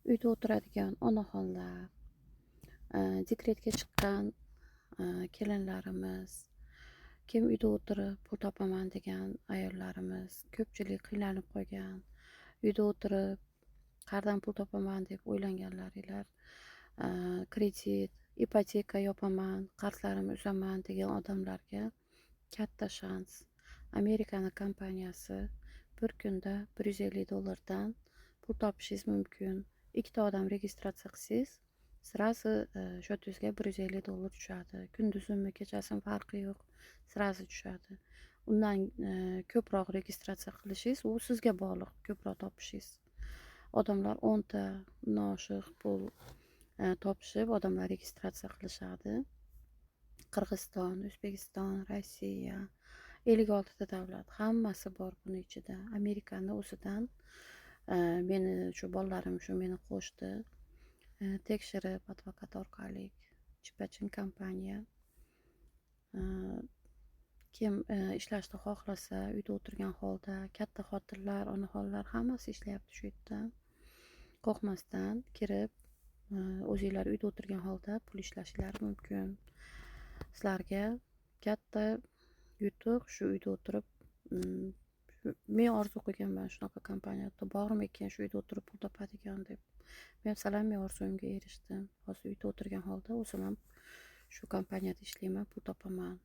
Uyda o'tiradigan onaxonlar, dekretga chiqqan kelinlarimiz, kim uyda o'tirib pul topaman degan ayollarimiz, ko'pchilik qiynalib qolgan, uyda o'tirib qayerdan pul topaman deb o'ylanganlaringlar, kredit, ipoteka yopaman, qarzlarimni uzaman degan odamlarga katta shans. Amerikani kompaniyasi, bir kunda 150 dollardan pul topishingiz mumkin. Ikkita odam registratsiya qilsangiz, сразу счёт ingizga 150 dollar tushadi. Kunduzimi, kechasimi, farqi yo'q, сразу tushadi. Undan ko'proq registratsiya qilishingiz, u sizga bog'liq, ko'proq topishingiz. Odamlar 10 ta, undan oshiq pul topishib, odamlar registratsiya qilishadi. Qirg'iziston, O'zbekiston, Rossiya, 56 ta davlat, hammasi bor buni ichida. Amerikani o'zidan meni shu bolalarim shu meni qo'shdi. Tekshirib advokat orqali, chipachin kompaniya. Kim ishlashni xohlasa, uyda o'tirgan holda, katta xotinlar, onaxonlar, hammasi ishlayapti shu yerda. Qo'rqmasdan kirib, o'zinglar uyda o'tirgan holda pul ishlashinglari mumkin. Sizlarga katta yutuq shu uyda o'tirib, men orzu qilganman, shunaqa kompaniyada bormikin shu uyda o'tirib pul topadigan deb. Masalan, men orzumga erishdim. Hozir uyda o'tirgan holda o'zim ham shu kompaniyada ishlayman, pul topaman.